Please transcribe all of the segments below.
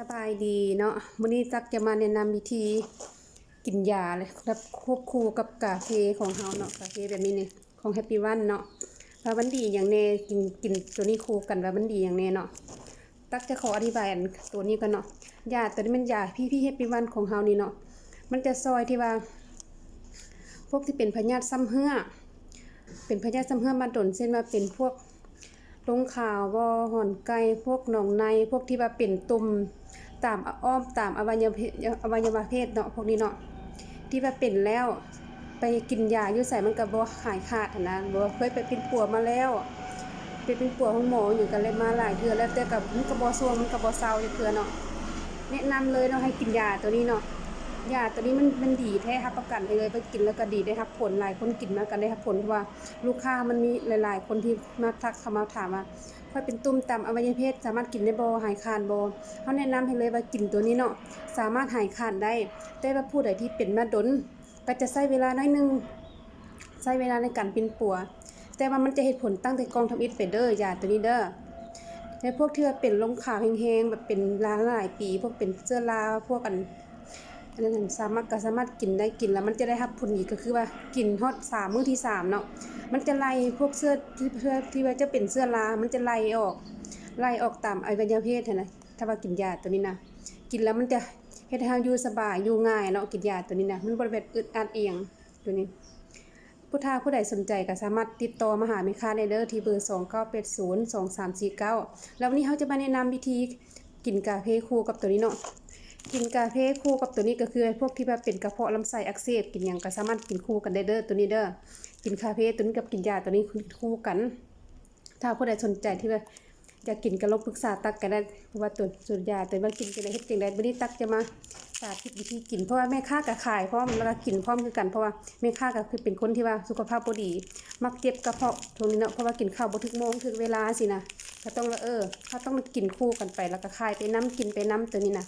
ສະບາຍດີເນາະ, ມື້ນີ້ຕັກຈະມາແນະນຳວິທີກິນຢາແບບຄວບຄູ່ກັບກາເຟຂອງເຮົາເນາະ, ກາເຟແບບນີ້ນີ້ ຂອງ Happy One ເນາະ. ວ່າມັນດີຫຍັງແດ່, ກິນ ກິນໂຕນີ້ຄູ່ກັນວ່າມັນດີຫຍັງແດ່ເນາະ. ຕັກຈະຂໍອະທິບາຍອັນໂຕນີ້ກ່ອນເນາະ. ຢາໂຕນີ້ແມ່ນຢາ PP Happy One ຂອງເຮົານີ້ເນາະ, ມັນຈະຊ່ອຍທີ່ວ່າ ພວກທີ່ເປັນພະຍາດຊຳເຮື້ອ ເປັນພະຍາດຊຳເຮື້ອມາດົນ ເຊັ່ນວ່າເປັນພວກລົງຂາວບໍ ຫອນໄກ່ ພວກໜອງໃນ ພວກທີ່ວ່າເປັນຕຸ່ມຕາມອ້ອມຕາມອະໄວຍະເພດ ອະໄວຍະວະເພດເນາະ, ພວກນີ້ເນາະ ທີ່ວ່າເປັນແລ້ວ ໄປກິນຢາຢູ່ໃສມັນກໍບໍ່ຫາຍຂາດຫັ້ນນະ, ບໍ່ເຄີຍໄປປິ່ນປົວມາແລ້ວ ໄປປິ່ນປົວໂຮງໝໍຫຍັງກໍແລ້ວ ມາຫຼາຍເທື່ອແລ້ວ ແຕ່ກໍ ມັນກໍບໍ່ຊ່ວງ ມັນກໍບໍ່ເຊົາຈັກເທື່ອເນາະ. ແນະນຳເລີຍເນາະ ໃຫ້ກິນຢາໂຕນີ້ເນາະ, ຢາໂຕນີ້ມັນ ມັນດີແທ້ ຮັບປະກັນໃຫ້ເລີຍ ໄປກິນແລ້ວກໍດີ ໄດ້ຮັບຜົນ. ຫຼາຍຄົນກິນມາກໍໄດ້ຮັບຜົນ ເພາະວ່າລູກຄ້າມັນມີຫຼາຍໆຄົນທີ່ມາທັກເຂົ້າມາຖາມວ່າ ຂ້ອຍເປັນຕຸ່ມຕາມອະໄວຍະເພດ ສາມາດກິນໄດ້ບໍ່ ຫາຍຄານບໍ່? ເຮົາແນະນຳໃຫ້ເລີຍວ່າກິນໂຕນີ້ເນາະ ສາມາດຫາຍຄານໄດ້, ແຕ່ວ່າຜູ້ໃດທີ່ເປັນມາດົນ ກໍຈະໃຊ້ເວລາໜ້ອຍໜຶ່ງ ໃຊ້ເວລາໃນການປິ່ນປົວ ແຕ່ວ່າມັນຈະເຮັດຜົນຕັ້ງແຕ່ກ່ອນທຳອິດໄປເດີ້ ຢາໂຕນີ້ເດີ້. ແລະ ພວກທີ່ວ່າເປັນລົງຂາວແຮງໆ ແບບເປັນລາຫຼາຍປີ ພວກເປັນເຊື້ອລາ ພວກອັນ ອັນນັ້ນ ສາມາດ ກໍສາມາດກິນໄດ້, ກິນແລ້ວມັນຈະໄດ້ຮັບຜົນດີ ກໍຄືວ່າກິນຮອດສາມ ມື້ທີສາມເນາະ ມັນຈະໄລ່ພວກເຊື້ອ ທີ່ ເຊື້ອ ທີ່ວ່າຈະເປັນເຊື້ອລາ ມັນຈະໄລ່ອອກ ໄລ່ອອກຕາມອະໄວຍະເພດຫັ້ນນະ. ຖ້າວ່າກິນຢາໂຕນີ້ນະ ກິນແລ້ວມັນຈະເຮັດໃຫ້ເຮົາຢູ່ສະບາຍ ຢູ່ງ່າຍເນາະ, ກິນຢາໂຕນີ້ນະ ມັນບໍ່ໄດ້ແບບອຶດອັດອີ່ຫຍັງໂຕນີ້. ຜູ້ ຖ້າຜູ້ໃດສົນໃຈກໍສາມາດຕິດຕໍ່ມາຫາແມ່ຄ້າໄດ້ເດີ້ ທີ່ເບີສອງເກົ້າແປດສູນສອງສາມສີ່ເກົ້າ. ແລ້ວວັນນີ້ເຮົາຈະມາແນະນຳວິທີກິນກາເຟຄູ່ກັບໂຕນີ້ເນາະ. ກິນກາເຟຄູ່ກັບໂຕນີ້ກໍຄືພວກທີ່ວ່າເປັນກະເພາະລຳໄສ້ອັກເສບ ກິນຫຍັງກໍສາມາດກິນຄູ່ກັນໄດ້ເດີ້ ໂຕນີ້ເດີ້. ກິນກາເຟໂຕນີ້ກັບກິນຢາໂຕນີ້ ກິນຄູ່ກັນ. ຖ້າຜູ້ໃດສົນໃຈທີ່ວ່າຢາກກິນກໍລອງປຶກສາຕັກກໍໄດ້ ເພາະວ່າໂຕ ໂຕຢາໂຕວ່າກິນຈັ່ງໃດເຮັດຈັ່ງໃດ ມື້ນີ້ຕັກຈະມາສາທິດວິທີກິນ ເພາະວ່າແມ່ຄ້າກໍຂາຍພ້ອມ ແລ້ວກໍກິນພ້ອມຄືກັນ ເພາະວ່າແມ່ຄ້າກໍຄືເປັນຄົນທີ່ວ່າສຸຂະພາບບໍ່ດີ ມັກເຈັບກະເພາະຊ່ວງນີ້ເນາະ ເພາະວ່າກິນເຂົ້າບໍ່ຖືກໂມງຖືກເວລາຊີ້ນະ ກໍຕ້ອງວ່າ ເອີ ເຮົາຕ້ອງໄດ້ກິນຄູ່ກັນໄປ ແລ້ວກໍຂາຍໄປນຳ ກິນໄປນຳ ໂຕນີ້ນະ.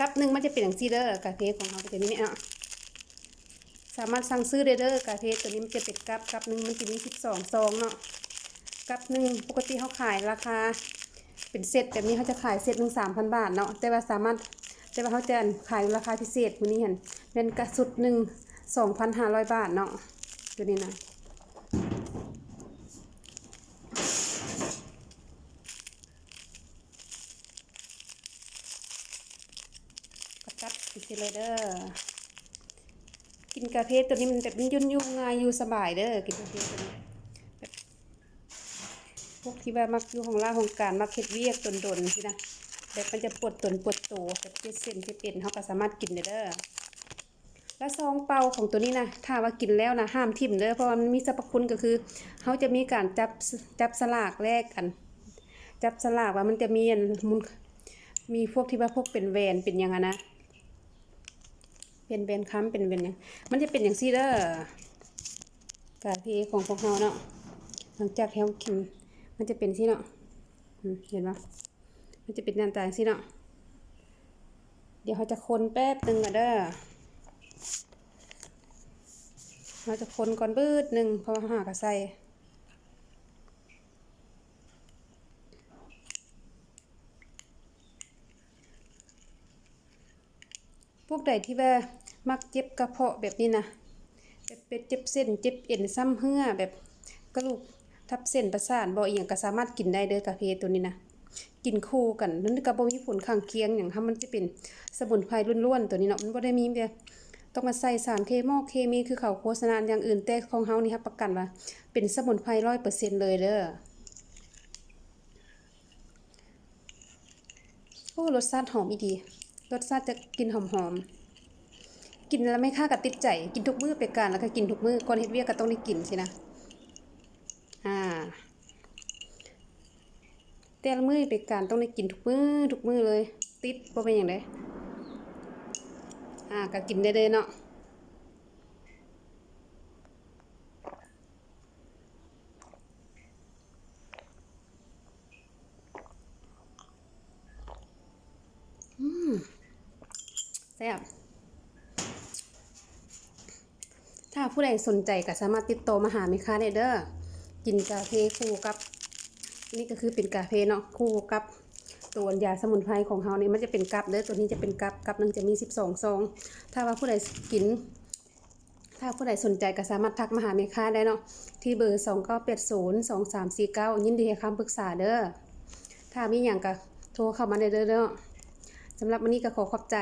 ກັບໜຶ່ງມັນຈະເປັນຈັ່ງຊີ້ເດີ້ ກາເຟຂອງເຮົາກໍຈະມີແບບນີ້ເນາະ. ສາມາດສັ່ງຊື້ໄດ້ເດີ້ ກາເຟໂຕນີ້ມັນຈະເປັນກັບ ກັບໜຶ່ງມັນຈະມີສິບສອງຊອງເນາະ. ກັບໜຶ່ງ ປົກກະຕິເຮົາຂາຍລາຄາເປັນເຊັດແບບນີ້ ເຮົາຈະຂາຍເຊັດໜຶ່ງສາມພັນບາດເນາະ ແຕ່ວ່າສາມາດ ແຕ່ວ່າເຮົາຈະຂາຍລາຄາພິເສດມື້ນີ້ຫັ້ນ ແມ່ນກະຊຸດໜຶ່ງສອງພັນຫ້າຮ້ອຍບາດເນາະ ໂຕນີ້ນະ. ກັບ ກັບ ຈັ່ງຊີ້ເລີຍເດີ້. ກິນກາເຟໂຕນີ້ມັນແບບມັນຢູ່ ຢູ່ງ່າຍ ຢູ່ສະບາຍເດີ້ ກິນກາເຟໂຕນີ້. ແບບພວກທີ່ວ່າມັກຢູ່ຫ້ອງລາຫ້ອງການ ມັກເຮັດວຽກດົນໆຊີ້ນະ ແບບມັນຈະປວດຕົນປວດໂຕ ແບບເຈັບເສັ້ນເຈັບເອັນ ເຮົາກໍສາມາດກິນໄດ້ເດີ້. ແລະ ຊອງເປົ່າຂອງໂຕນີ້ນະ ຖ້າວ່າກິນແລ້ວນະ ຫ້າມຖິ້ມເດີ້ ເພາະວ່າມັນມີສັບພະຄຸນ ກໍຄືເຮົາຈະມີການຈັບ ຈັບສະຫຼາກແລກກັນ ຈັບສະຫຼາກວ່າມັນຈະມີອັນ ມີພວກທີ່ວ່າພວກເປັນແຫວນເປັນຫຍັງຫັ້ນນະ ເປັນແຫວນຄຳ ເປັນແຫວນຫຍັງ ມັນຈະເປັນຈັ່ງຊີ້ເດີ້ ກາເຟຂອງພວກເຮົາເນາະ. ຫຼັງຈາກທີ່ເຮົາກິນ ມັນຈະເປັນຊີ້ເນາະ ເຫັນບໍ່? ມັນຈະເປັນໜ້າຕາຈັ່ງຊີ້ເນາະ. ດຽວເຮົາຈະຄົນແປັບໜຶ່ງກ່ອນເດີ້ ເຮົາຈະຄົນກ່ອນບຶດໜຶ່ງ ເພາະວ່າເຮົາຫາກະໃສ່ ພວກໃດທີ່ວ່າມັກເຈັບກະເພາະແບບນີ້ນະ ເຈັບເປັດ ເຈັບເສັ້ນ ເຈັບເອັນ ຊຳເຮື້ອ ແບບກະດູກທັບເສັ້ນປະສາດບໍ ອີ່ຫຍັງກໍສາມາດກິນໄດ້ເດີ້ ກາເຟໂຕນີ້ນະ. ກິນຄູ່ກັນ ມັນກໍບໍ່ມີຜົນຂ້າງຄຽງຫຍັງ ເຮົາ ມັນຈະເປັນສະໝຸນໄພລ້ວນໆ ໂຕນີ້ເນາະ ມັນບໍ່ໄດ້ມີແບບຕ້ອງມາໃສ່ສານເຄມອກເຄມີຄືເຂົາໂຄສະນາຢ່າງອື່ນ ແຕ່ຂອງເຮົານີ້ຮັບປະກັນວ່າເປັນສະໝຸນໄພຮ້ອຍເປີເຊັນເລີຍເດີ້. ໂອ້ ລົດຊາດຫອມອີ່ຫຼີ ລົດຊາດຈະກິ່ນຫອມໆ ກິນແລ້ວແມ່ຄ້າກໍຕິດໃຈ ກິນທຸກມື້ ໄປການແລ້ວກໍກິນທຸກມື້ ກ່ອນເຮັດວຽກກໍຕ້ອງໄດ້ກິນຊີ້ນະ ອາ ແຕ່ລະມື້ໄປການຕ້ອງໄດ້ກິນທຸກມື້ ທຸກມື້ເລີຍ ຕິດ ບໍ່ແມ່ນຫຍັງເດ້ ອາ ກໍກິນໄດ້ເລີຍເນາະ. ອືມ ແຊບ. ຖ້າຜູ້ໃດສົນໃຈກໍສາມາດຕິດຕໍ່ມາຫາແມ່ຄ້າໄດ້ເດີ້ ກິນກາເຟຄູ່ກັບ ນີ້ກໍຄືເປັນກາເຟເນາະ ຄູ່ກັບ ຕົວຢາສະໝຸນໄພຂອງເຮົານີ້ ມັນຈະເປັນກັບເດີ ຕົວນີ້ຈະເປັນກັບ ກັບໜຶ່ງຈະມີສິບສອງຊອງ. ຖ້າວ່າຜູ້ໃດກິນ ຖ້າຜູ້ໃດສົນໃຈກໍສາມາດທັກມາຫາແມ່ຄ້າໄດ້ເນາະ ທີ່ເບີສອງເກົ້າແປດສູນສອງສາມສີ່ເກົ້າ ຍິນດີໃຫ້ຄຳປຶກສາເດີ. ຖ້າມີຫຍັງກໍໂທເຂົ້າມາໄດ້ເດີເນາະ. ສຳລັບມື້ນີ້ກໍຂໍຂອບໃຈ